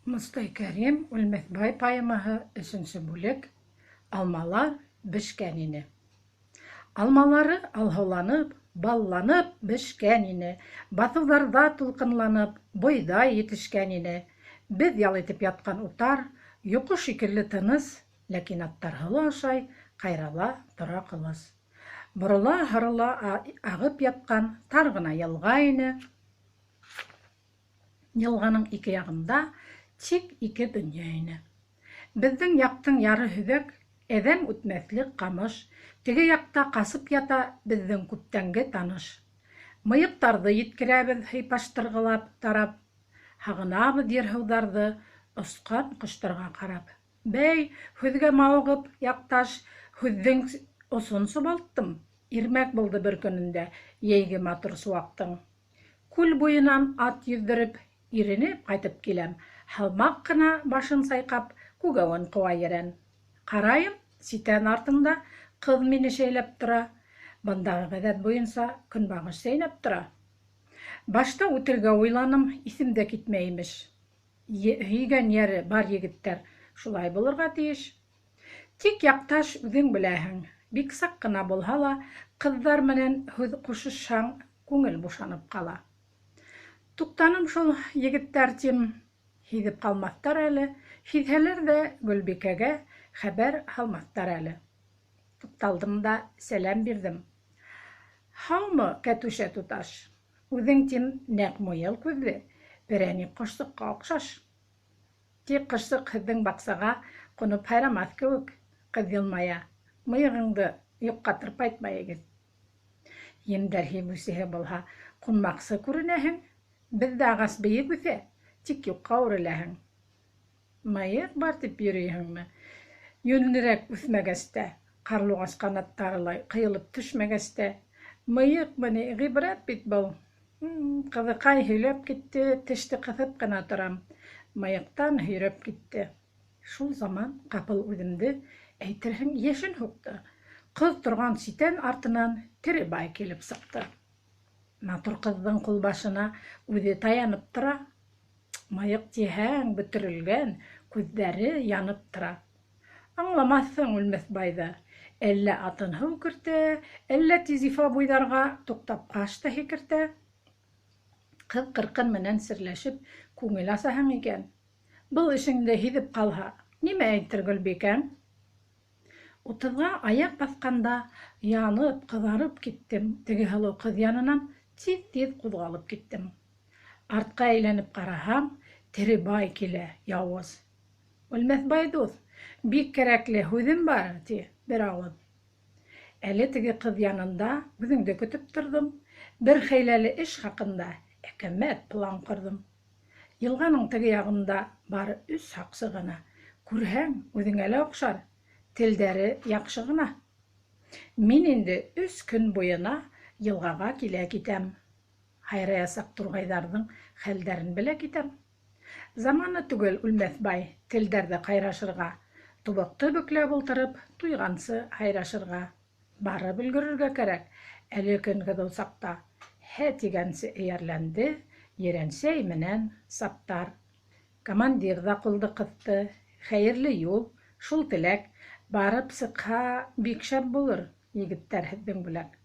Мостай Кәрим Үлмәҫбай поэмаһы өсөнсө бүлек Алмалар бешкән ине. Алмалары алһыуланып, балланып бешкән ине. Баҫыуҙарҙа тулҡынланып, бойҙай етешкән ине. Беҙ ял итеп ятҡан утар йоҡо шикелле тыныс, ләкин аттар һоло ашай, ҡайрала тора ҡылыс. Борола-һырыла ағып ятҡан тар ғына йылға ине. Йылғаның ике яғында тик ике донъя ине. Беҙҙең яҡтың яры һөҙәк, әҙәм үтмәҫлек ҡамыш, теге яҡта ҡасып ята беҙҙең күптәнге таныш. Мыйыҡтарҙы еткерәбеҙ һыйпаштырғылап, тарап. Һағынабыҙ ер-һыуҙарҙы осҡан ҡоштарға ҡарап. Бәй, һүҙгә мауығып, яҡташ, һүҙҙең осон сыбалттым. Ирмәк булды бер көнөндә йәйге матур сыуаҡтың. Күл буйынан ат йөҙҙөрөп, иренеп ҡайтып киләм. Һалмаҡ ҡына башын сайҡап, күгәүен ҡыуа ерән. Ҡарайым, ситән артында ҡыҙ мине шәйләп тора. Бындағы ғәҙәт буйынса көнбағыш сәйнәп тора. Башта үтергә уйланым, иҫем дә китмәй, имеш. Һөйгән йәре бар егеттәр шулай булырға тейеш. Тик, яҡташ, үҙең беләһең, бик саҡ ҡына булһа ла, ҡыҙҙар менән һүҙ ҡушышһаң, күңел бушанып ҡала. Туҡтаным шул, егеттәр, тим, һиҙеп ҡалмаҫтар әле, һиҙһәләр ҙә Гөлбикәгә хәбәр һалмаҫтар әле. Туҡталдым да сәләм бирҙем. Һаумы, Кәтүшә туташ? Үҙең, тим, нәҡ муйыл күҙле, перәник ҡошсоҡҡа оҡшаш. Тик ҡошсоҡ һеҙҙең баҡсаға ҡунып һайрамаҫ кеүек, ҡыҙ йылмая. Мыйығыңды юҡҡа тырпайтма, егет. Емдәр һибеүсеһе булһа, ҡунмаҡсы күренәһең. Беҙҙә ағас бейек үҫә, тик юҡҡа үреләһең. Мыйыҡ бар тип йөрөйһөңмө? Йүнлерәк үҫмәгәс тә, ҡарлуғас ҡанаттарылай ҡыйылып төшмәгәс тә. Мыйыҡмы ни, ғибрәт бит был. Ҡыҙыҡай һөйләп китте, теште ҡыҫып ҡына торам. Мыйыҡтан һөйрәп китте. Шул заман ҡапыл үҙемде, әйтерһең, йәшен һуҡты. Ҡыҙ торған ситән артынан тере бай килеп сыҡты. Матур ҡыҙҙың ҡулбашына үҙе таянып тора. Мыйыҡ тиһәң, бөтөрөлгән, күҙҙәре янып тора. Аңламаҫһың Үлмәҫбайҙы. Әллә атын һыу кертә, әллә тиҙ зифа буйҙарға туҡтап ҡаш та һикертә. Ҡыҙ-ҡырҡын менән серләшеп күңел асаһың икән. Был эшеңде һиҙеп ҡалһа, нимә әйтер Гөлбикәң? Утыҙға аяҡ баҫҡанда янып, ҡыҙарып киттем, теге һылыу ҡыҙ янынан тиҙ-тиҙ ҡуҙғалып киттем. Артҡа әйләнеп ҡараһам, тере бай килә, яуыз. Үлмәҫбай дуҫ, бик кәрәкле һүҙем бар, ти бер ауыҙ. Әле теге ҡыҙ янында үҙеңде көтөп торҙом. Бер хәйләле эш хаҡында әкәмәт план ҡорҙом. Йылғаның теге яғында бары өс һаҡсы ғына. Күрһәң, үҙеңә лә оҡшар, телдәре яҡшы ғына. Мин инде өс көн буйына йылғаға килә китәм. Һайраясаҡ турғайҙарҙың хәлдәрен белә китәм. Заманы түгел, Үлмәҫбай, телдәрҙе ҡайрашырға, тубыҡты бөкләп ултырып, туйғансы һайрашырға. Барып өлгөрөргә кәрәк, әле көн ҡыҙыу саҡта. Һә тигәнсе эйәрләнде Ерәнсәй менән Саптар. Командир ҙа ҡулды ҡыҫты. Хәйерле юл, шул теләк. Барып сыҡһа, бик шәп булыр, егеттәр, һеҙҙең бүләк.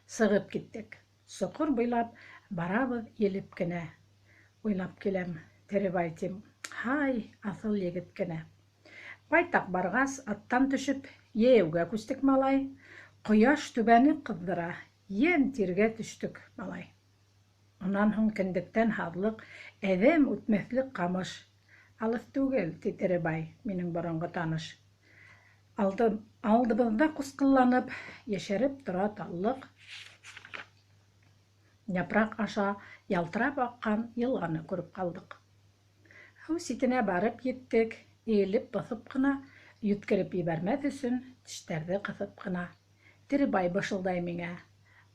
Сығып киттек. Соҡор буйлап барабыҙ елеп кенә. Уйлап киләм, Теребай тим, һай, аҫыл егет кенә. Байтаҡ барғас, аттан төшөп, йәйәүгә күстек, малай. Ҡояш түбәне ҡыҙҙыра, йән тиргә төштөк, малай. Унан һуң кендектән һаҙлыҡ, әҙәм үтмәҫлек ҡамыш. Алыҫ түгел, ти Теребай, минең боронғо таныш. Алды, алдыбыҙҙа ҡусҡылланып, йәшәреп тора таллыҡ. Япраҡ аша ялтырап аҡҡан йылғаны күреп ҡалдыҡ. Һыу ситенә барып еттек, эйелеп боҫоп ҡына, йүткереп ебәрмәҫ өсөн тештәрҙе ҡыҫып ҡына. Теребай бышылдай миңә: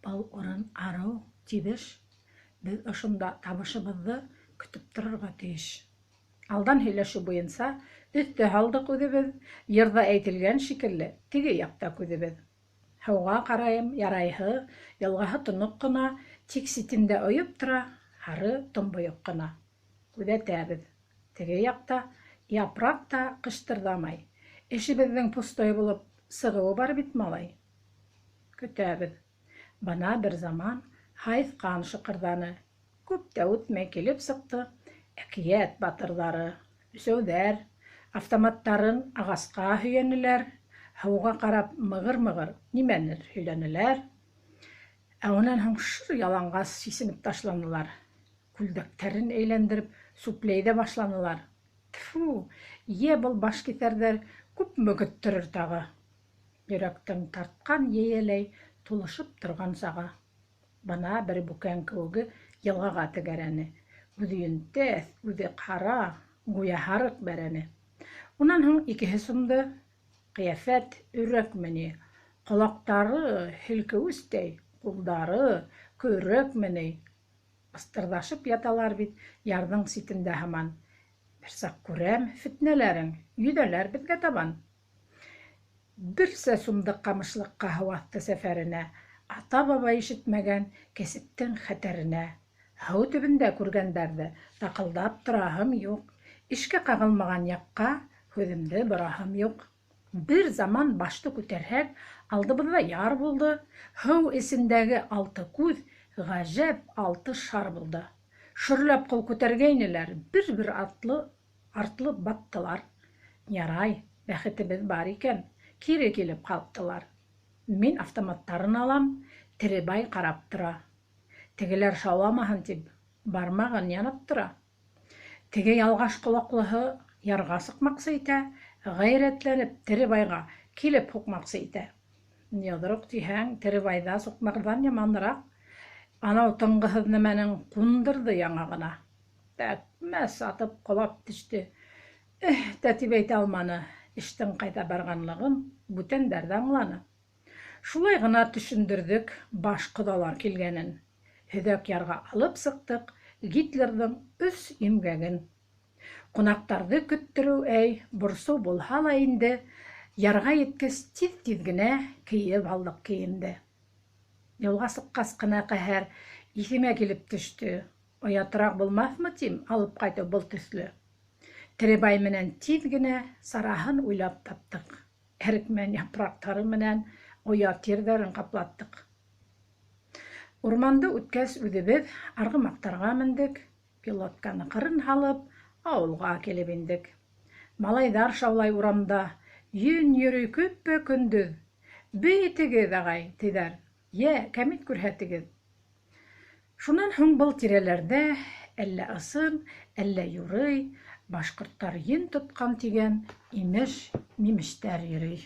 Был урын арыу, тибеш. Беҙ ошонда табышыбыҙҙы көтөп торорға тейеш. Алдан һөйләшеү буйынса өҫтә һалдыҡ үҙебеҙ, йырҙа әйтелгән шикелле, теге яҡта күҙебеҙ. Һыуға ҡарайым, ярайһы, йылғаһы тоноҡ ҡына, тик ситендә ойоп тора һары томбойоҡ ҡына. Күҙәтәбеҙ. Теге яҡта япраҡ та ҡыштырҙамай. Эшебеҙҙең пустой булып сығыуы бар бит, малай. Көтәбеҙ. Бына бер заман һайыҫҡан шыҡырҙаны. Күп тә үтмәй килеп сыҡты әкиәт батырҙары. Өсәүҙәр. Автоматтарын ағасҡа һөйәнеләр. Һыуға ҡарап мығыр-мығыр нимәнелер һөйләнеләр. Ә унан һуң шыр яланғас сисенеп ташланылар. Күлдәктәрен әйләндереп сүпләй ҙә башланылар. Тфү, йә был башкиҫәрҙәр күпме көттөрөр тағы? Йөрәктең тартҡан йәйәләй тулышып торған сағы. Бына бер бүкән кеүеге йылғаға тәгәрәне. Үҙе йөнтәҫ, үҙе ҡара, гүйә һарыҡ бәрәне. Унан һуң икеһе сумды. Ҡиәфәт өрәкме ни? Ҡолаҡтары һелкеүестәй, ҡулдары көрәкме ни? Быстырҙашып яталар бит ярҙың ситендә һаман. Бер саҡ күрәм фетнәләрең, йөҙәләр беҙгә табан. Берсә сумдыҡ ҡамышлыҡҡа һыу аҫты сәфәренә, ата-баба ишетмәгән кәсептең хәтәренә. Һыу төбөндә күргәндәрҙе таҡылдап тораһым юҡ, эшкә ҡағылмаған яҡҡа һүҙемде бораһым юҡ. Бер заман башты күтәрһәк, алдыбыҙҙа яр булды. Һыу эсендәге алты күҙ ғәжәп алты шар булды. Шөрләп ҡул күтәргәйнеләр, бер-бер атлы артлы баттылар. Ярай, бәхетебеҙ бар икән, кире килеп ҡалҡтылар. Мин автоматтарын алам, Теребай ҡарап тора. Тегеләр шауламаһын тип, бармағын янап тора. Теге ялғаш ҡолаҡлыһы ярға сыҡмаҡсы итә, ғәйрәтләнеп Теребайға килеп һуҡмаҡсы итә. Йоҙроҡ тиһәң, Теребайҙа суҡмарҙан яманыраҡ. Анау тынғыһыҙ нәмәнең ҡундырҙы яңағына. Тәкмәс атып ҡолап төштө. Эһ тә тип әйтә алманы, эштең ҡайҙа барғанлығын бүтәндәр ҙә аңланы. Шулай ғына төшөндөрҙөк баш ҡоҙалар килгәнен. Һөҙәк ярға алып сыҡтыҡ Гитлерҙың өс имгәген. Ҡунаҡтарҙы көттөрөү, әй, борсоу булһа ла инде, ярға еткәс тиҙ-тиҙ генә кейеп алдыҡ кейемде. Юлға сыҡҡас ҡына ҡәһәр иҫемә килеп төштө. Оятыраҡ булмаҫмы тим алып ҡайтыу был төҫлө. Теребай менән тиҙ генә сараһын уйлап таптыҡ. Әрекмән япраҡтары менән оя тирҙәрен ҡаплаттыҡ. Урманды үткәс үҙебеҙ арғымаҡтарға мендек, пилотканы ҡырын һалып, ауылға килеп индек. Малайҙар шаулай урамда, йөн йөрөй көпә-көндөҙ. Бейетегеҙ, ағай, тиҙәр, йә кәмит күрһәтегеҙ. Шунан һуң был тирәләрҙә әллә ысын, әллә юрый башҡорттар ен тотҡан тигән имеш-мимештәр йөрөй.